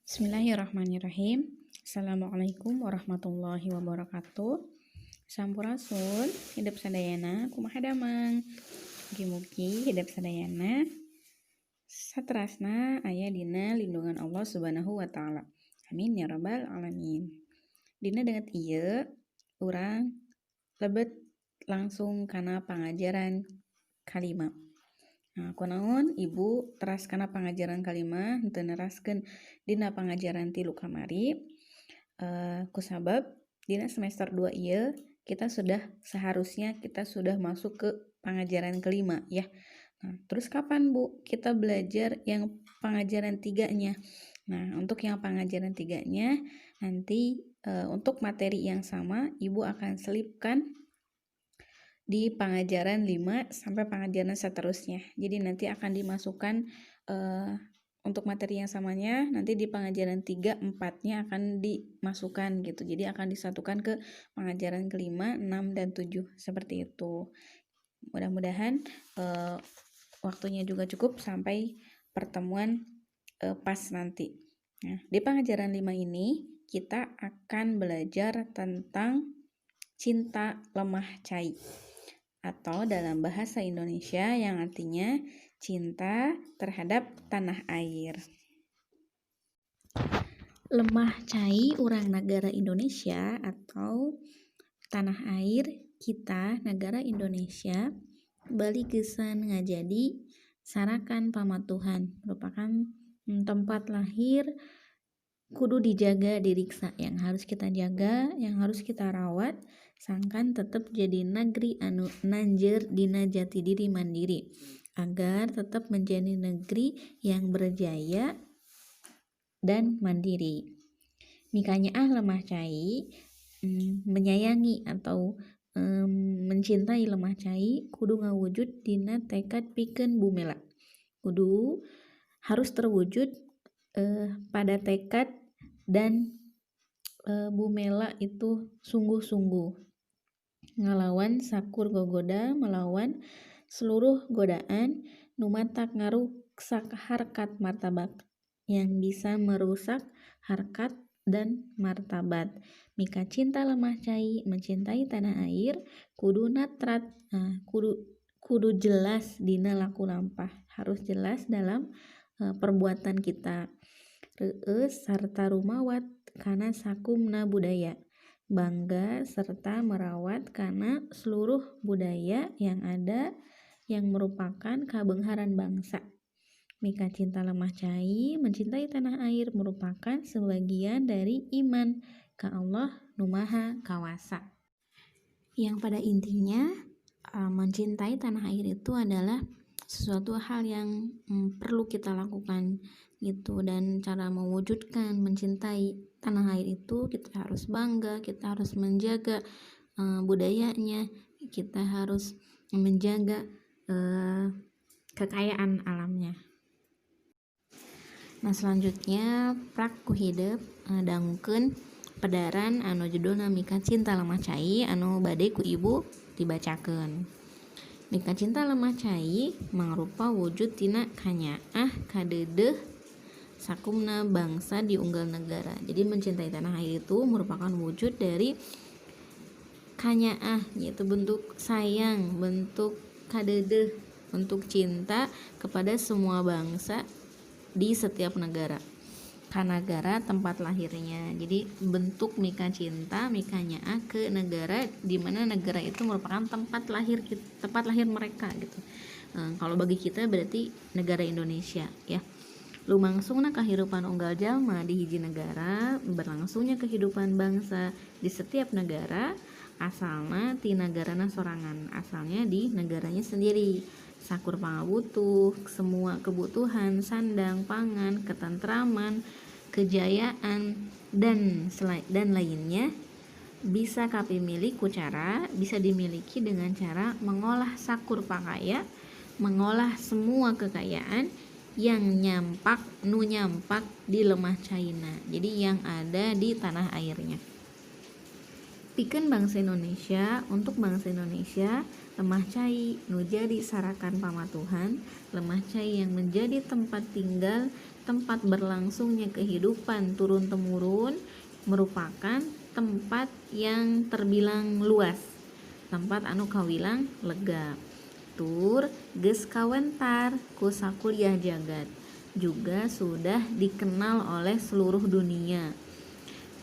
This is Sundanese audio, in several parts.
Bismillahirrahmanirrahim. Assalamualaikum warahmatullahi wabarakatuh. Sampurasun, hidep sadayana, kumaha damang? Mugi-mugi hidep sadayana saterasna aya dina lindungan Allah Subhanahu wa taala. Amin ya rabbal alamin. Dina danget ieu urang lebet langsung kana pangajaran kalima. Nah, kunaon Ibu teras kana pangajaran kalima, henteu neraskeun dina pangajaran 3 kamari? Kusabab dina semester 2 ieu kita sudah seharusnya kita sudah masuk ke pangajaran kelima ya. Nah, terus kapan, Bu, kita belajar yang pangajaran 3-nya? Nah, untuk yang pangajaran 3-nya nanti untuk materi yang sama Ibu akan selipkan di pangajaran 5 sampai pangajaran seterusnya. Jadi nanti akan dimasukkan untuk materi yang samanya nanti di pangajaran 3, 4-nya akan dimasukkan gitu. Jadi akan disatukan ke pangajaran kelima, 6 dan 7 seperti itu. Mudah-mudahan waktunya juga cukup sampai pertemuan pas nanti. Nah, di pangajaran 5 ini kita akan belajar tentang cinta lemah cai atau dalam bahasa Indonesia yang artinya cinta terhadap tanah air. Lemah cai urang negara Indonesia atau tanah air kita negara Indonesia balikesan ngajadi sarakan pamatuhan, merupakan tempat lahir kudu dijaga diriksa, yang harus kita jaga, yang harus kita rawat sangkan tetap jadi negeri anu nanjer dina jati diri mandiri, agar tetap menjadi negeri yang berjaya dan mandiri. Mikanyaah lemah cai, menyayangi atau mencintai lemah cai kudu ngawujud dina tekad pikeun bumela. Kudu harus terwujud pada tekad dan bumela itu sungguh-sungguh ngalawan sakur gogoda, melawan seluruh godaan nu matak ngaruksak harkat martabat, yang bisa merusak harkat dan martabat. Mika cinta lemah cai, mencintai tanah air kudu natrat, nah, kudu kudu jelas dina laku lampah, harus jelas dalam perbuatan kita. Reueus sarta rumawat kana sakumna budaya, bangga serta merawat karena seluruh budaya yang ada yang merupakan kabeungharan bangsa. Mika cinta lemah cai, mencintai tanah air merupakan sebagian dari iman ka Allah nu Maha Kawasa. Yang pada intinya mencintai tanah air itu adalah sesuatu hal yang perlu kita lakukan gitu, dan cara mewujudkan mencintai tanah air itu kita harus bangga, kita harus menjaga budayanya, kita harus menjaga kekayaan alamnya. Nah, selanjutnya prak ku hidep dangukeun pedaran anu judulna Mika Cinta Lemah Cai anu bade ku Ibu dibacakeun. Mika cinta lemah cai mangrupa wujud tina kanyaah kadeudeuh sakumna bangsa di unggal negara. Jadi mencintai tanah air itu merupakan wujud dari kanyaah, yaitu bentuk sayang, bentuk kadeudeuh, bentuk cinta kepada semua bangsa di setiap negara, ka nagara tempat lahirnya. Jadi bentuk mika cinta, mika nyaah ke negara di mana negara itu merupakan tempat lahir mereka gitu. Kalau bagi kita berarti negara Indonesia ya. Lumangsungna kahirupan unggal jalma di hiji negara, berlangsungnya kehidupan bangsa di setiap negara, asalna ti negarana sorangan, asalnya di negaranya sendiri. Sakur pangabutuh, semua kebutuhan, sandang, pangan, ketentraman, kejayaan, dan lainnya bisa kapimilik ku cara, bisa dimiliki dengan cara mengolah sakur pakaya, mengolah semua kekayaan yang nyampak, nu nyampak di lemah caina, jadi yang ada di tanah airnya. Pikeun bangsa Indonesia, untuk bangsa Indonesia, lemah cai nu jadi sarakan pamatuhan, lemah cai yang menjadi tempat tinggal, tempat berlangsungnya kehidupan turun-temurun, merupakan tempat yang terbilang luas, tempat anu kawilang lega. Tur geus kawentar ku sakuliah jagat, juga sudah dikenal oleh seluruh dunia.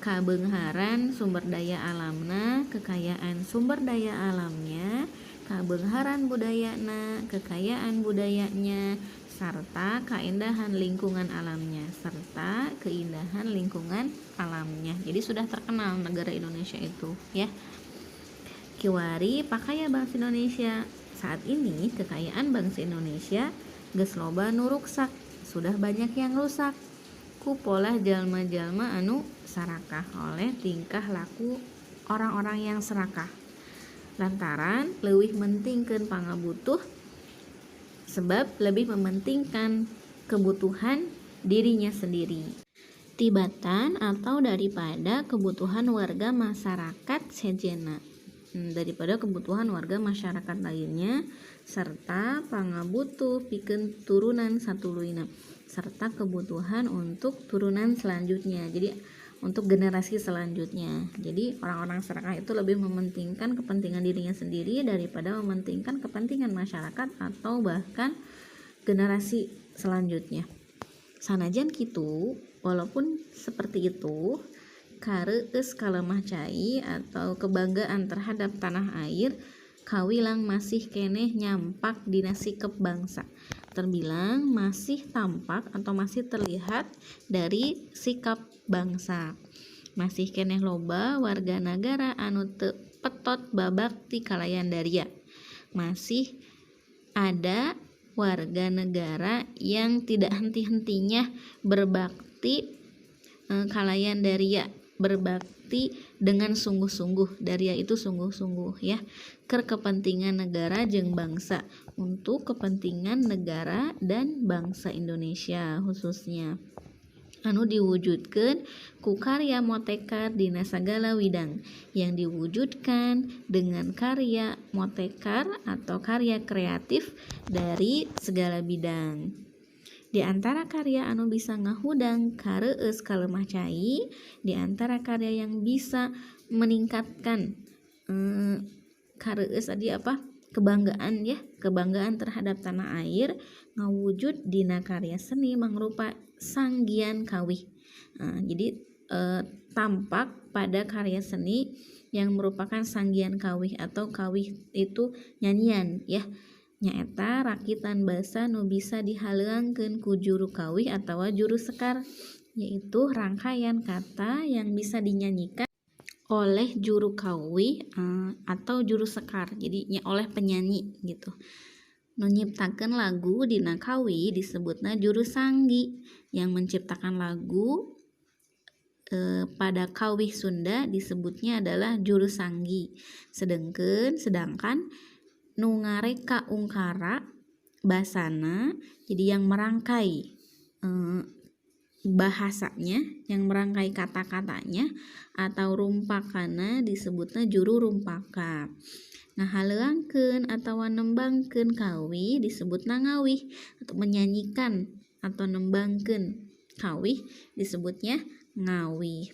Kabeungharan sumber daya alamna, kekayaan sumber daya alamnya, kabeungharan budayana, kekayaan budayanya, serta keindahan lingkungan alamnya, serta keindahan lingkungan alamnya. Jadi sudah terkenal negara Indonesia itu ya. Kiwari pakaya bangsa Indonesia. Saat ini kekayaan bangsa Indonesia geus loba nu ruksak, sudah banyak yang rusak ku polah jalma-jalma anu sarakah, oleh tingkah laku orang-orang yang serakah. Lantaran leuwih mentingkeun pangabutuh, sebab lebih mementingkan kebutuhan dirinya sendiri tibatan atau daripada kebutuhan warga masyarakat sejenna, daripada kebutuhan warga masyarakat lainnya, serta pangabutuh pikeun turunan satuluyna, serta kebutuhan untuk turunan selanjutnya, jadi untuk generasi selanjutnya. Jadi orang-orang serakah itu lebih mementingkan kepentingan dirinya sendiri daripada mementingkan kepentingan masyarakat atau bahkan generasi selanjutnya. Sanajan kitu, walaupun seperti itu, kareueus ka lemah cai atau kebanggaan terhadap tanah air kawilang masih keneh nyampak dina sikep bangsa. Terbilang masih tampak atau masih terlihat dari sikap bangsa. Masih keneh loba warga nagara anu teu petot babakti kalayan daria. Masih ada warga negara yang tidak henti-hentinya berbakti kalayan daria, berbakti dengan sungguh-sungguh. Daria itu sungguh-sungguh ya, ke kepentingan negara jeung bangsa, untuk kepentingan negara dan bangsa Indonesia khususnya, anu diwujudkan ku karya motekar dina sagala widang, yang diwujudkan dengan karya motekar atau karya kreatif dari segala bidang. Di antara karya anu bisa ngahudang kareueus ka lemah cai, di antara karya yang bisa meningkatkan kareueus tadi apa? Kebanggaan ya, kebanggaan terhadap tanah air, ngawujud dina karya seni mangrupa sanggian kawih. Nah, jadi tampak pada karya seni yang merupakan sanggian kawih, atau kawih itu nyanyian ya, nyaeta rakitan basa nu bisa dihaleuangkeun ku juru kawih atawa juru sekar, yaitu rangkaian kata yang bisa dinyanyikan oleh juru kawih atau juru sekar, jadi nya oleh penyanyi gitu. Nu nyiptakeun lagu dina kawih disebutna juru sanggi. Yang menciptakan lagu pada kawih Sunda disebutnya adalah juru sanggi. Sedangkan nu ngareka ungkara basana, jadi yang merangkai bahasanya, yang merangkai kata-katanya atau rumpakana disebutna juru rumpaka. Ngahaleuangkeun atawa nembangkeun kawih disebutna ngawih, atau menyanyikan atau nembangkeun kawih disebutnya ngawih.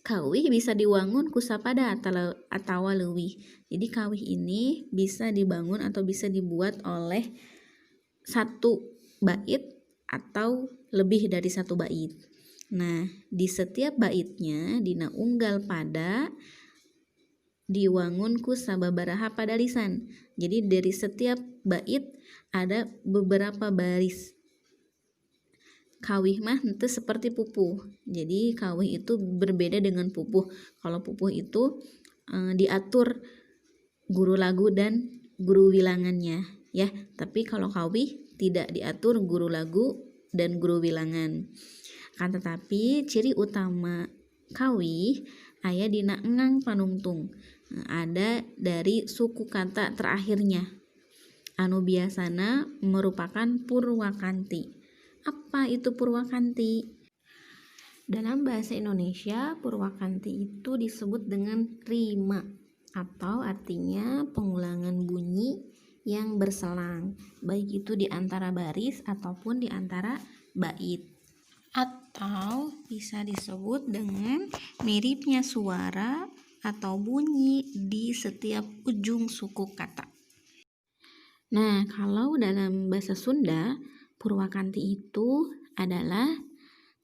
Kawih bisa diwangun ku sapada atawa leuwih. Jadi kawih ini bisa dibangun atau bisa dibuat oleh satu bait atau lebih dari satu bait. Nah, di setiap baitnya dina unggal pada diwangun ku sababaraha padalisan. Jadi dari setiap bait ada beberapa baris. Kawih mah henteu seperti pupuh. Jadi kawih itu berbeda dengan pupuh. Kalau pupuh itu diatur guru lagu dan guru wilangannya ya. Tapi kalau kawih tidak diatur guru lagu dan guru wilangan. Kan tetapi ciri utama kawih aya dina engang panungtung. Ada dari suku kata terakhirnya, anu biasana merupakan purwakanti. Apa itu purwakanti? Dalam bahasa Indonesia, purwakanti itu disebut dengan rima atau artinya pengulangan bunyi yang berselang, baik itu di antara baris ataupun di antara bait. Atau bisa disebut dengan miripnya suara atau bunyi di setiap ujung suku kata. Nah, kalau dalam bahasa Sunda, purwakanti itu adalah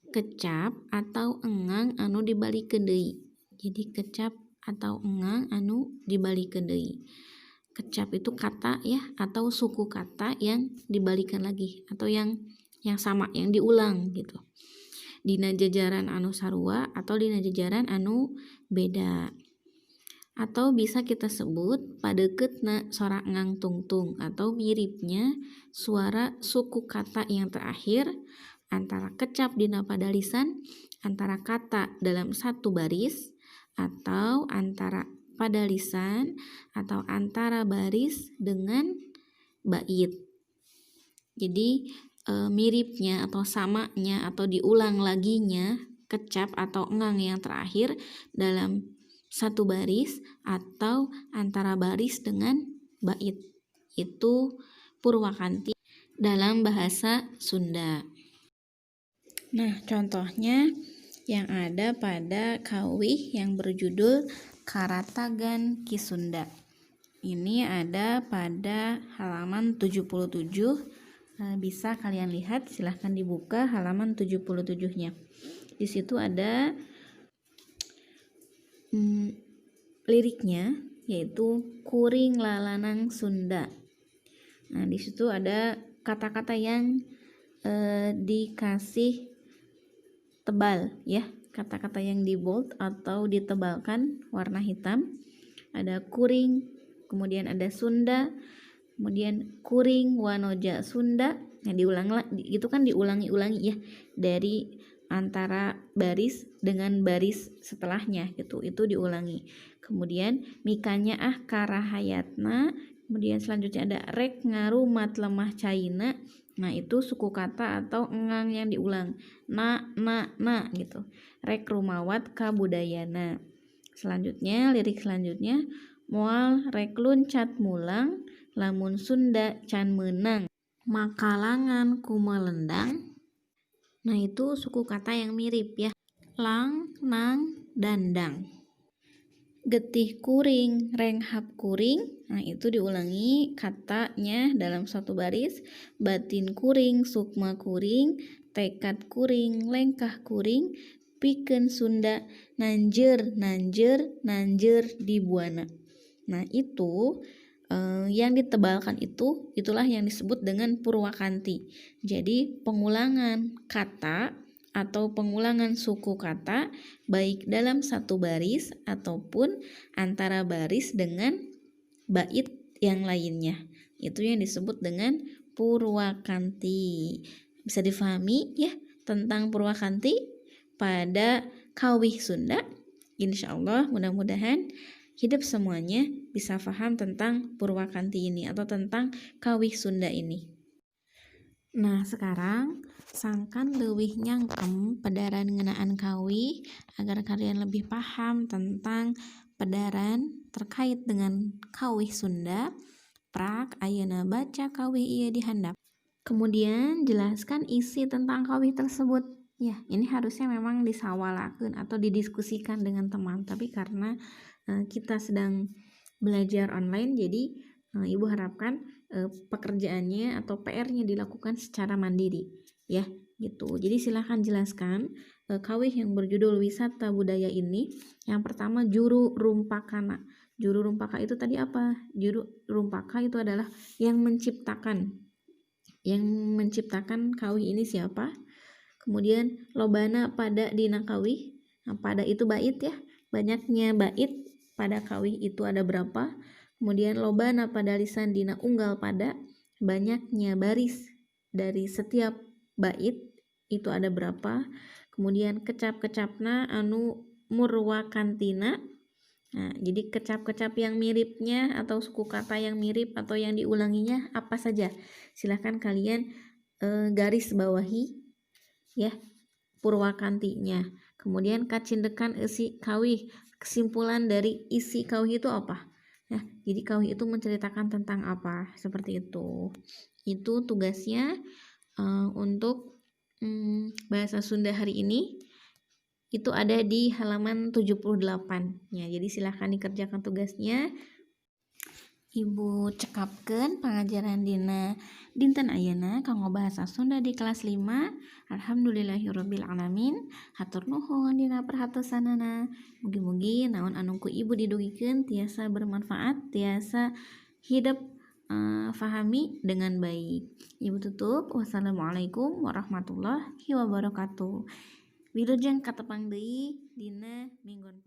kecap atau engang anu dibalikeun deui. Jadi kecap atau engang anu dibalikeun deui. Kecap itu kata ya, atau suku kata yang dibalikan lagi atau yang sama, yang diulang gitu. Dina jajaran anu sarua atau dina jajaran anu beda. Atau bisa kita sebut padeuketna sora ngang tungtung atau miripnya suara suku kata yang terakhir antara kecap dina padalisan, antara kata dalam satu baris, atau antara padalisan atau antara baris dengan bait. Jadi miripnya atau samanya atau diulang laginya kecap atau engang yang terakhir dalam satu baris atau antara baris dengan bait. Itu purwakanti dalam bahasa Sunda. Nah, contohnya yang ada pada kawih yang berjudul Karatagan Ki Sunda. Ini ada pada halaman 77. Bisa kalian lihat, silahkan dibuka halaman 77-nya. Di situ ada liriknya, yaitu Kuring Lalanang Sunda. Nah, di situ ada kata-kata yang dikasih tebal ya, kata-kata yang di bold atau ditebalkan warna hitam. Ada kuring, kemudian ada Sunda, kemudian kuring wanoja Sunda. Nah, diulang itu kan diulangi-ulangi ya, dari antara baris dengan baris setelahnya gitu, itu diulangi. Kemudian mikanya ah karahayatna, kemudian selanjutnya ada rek ngarumat lemah caina. Nah, itu suku kata atau engang yang diulang. Na na na gitu. Rek rumawat kabudayana. Selanjutnya, lirik selanjutnya moal rek luncat mulang lamun Sunda can meunang makalangan kumelendang. Nah, itu suku kata yang mirip ya. Lang, nang, dandang. Getih kuring, renghap kuring. Nah, itu diulangi katanya dalam satu baris. Batin kuring, sukma kuring, tekad kuring, lengkah kuring, pikeun Sunda, nanjer, nanjer, nanjer di buana. Nah, itu yang ditebalkan itulah yang disebut dengan purwakanti. Jadi pengulangan kata atau pengulangan suku kata baik dalam satu baris ataupun antara baris dengan bait yang lainnya. Itu yang disebut dengan purwakanti. Bisa difahami ya tentang purwakanti pada kawih Sunda? Insya Allah mudah-mudahan hidup semuanya bisa paham tentang purwakanti ini atau tentang kawih Sunda ini. Nah, sekarang sangkan leuwih nyangkem pedaran ngeunaan kawih agar kalian lebih paham tentang pedaran terkait dengan kawih Sunda. Prak ayeuna baca kawih ieu di handap. Kemudian jelaskan isi tentang kawih tersebut. Ya, ini harusnya memang disawalakeun atau didiskusikan dengan teman, tapi karena kita sedang belajar online, jadi Ibu harapkan pekerjaannya atau P R-nya dilakukan secara mandiri ya, gitu. Jadi silahkan jelaskan kawih yang berjudul Wisata Budaya ini. Yang pertama, juru rumpakana. Juru rumpaka itu tadi apa? Juru rumpaka itu adalah yang menciptakan. Yang menciptakan kawih ini siapa? Kemudian lobana pada dina kawih. Nah, pada itu bait ya. Banyaknya bait pada kawih itu ada berapa? Kemudian lobana pada lisan dina unggal pada, banyaknya baris dari setiap bait itu ada berapa? Kemudian kecap-kecapna anu murwakantina. Nah, jadi kecap-kecap yang miripnya atau suku kata yang mirip atau yang diulanginya apa saja? Silahkan kalian garis bawahi ya Purwakantinya. Kemudian kacindekan eusi kawih, kesimpulan dari isi kawih itu apa? Ya, jadi kawih itu menceritakan tentang apa? Seperti itu. Itu tugasnya untuk bahasa Sunda hari ini. Itu ada di halaman 78. Ya, jadi silahkan dikerjakan tugasnya. Ibu cekapkeun pangajaran dina dinten ayeuna kanggo bahasa Sunda di kelas 5. Alhamdulillahirabbil alamin. Hatur nuhun dina perhatosanana. Mugi-mugi naon anu ku ibu didugikeun tiasa bermanfaat, tiasa hidep fahami dengan baik. Ibu tutup. Wassalamualaikum warahmatullahi wabarakatuh. Wilujeng katepang deui dina minggon.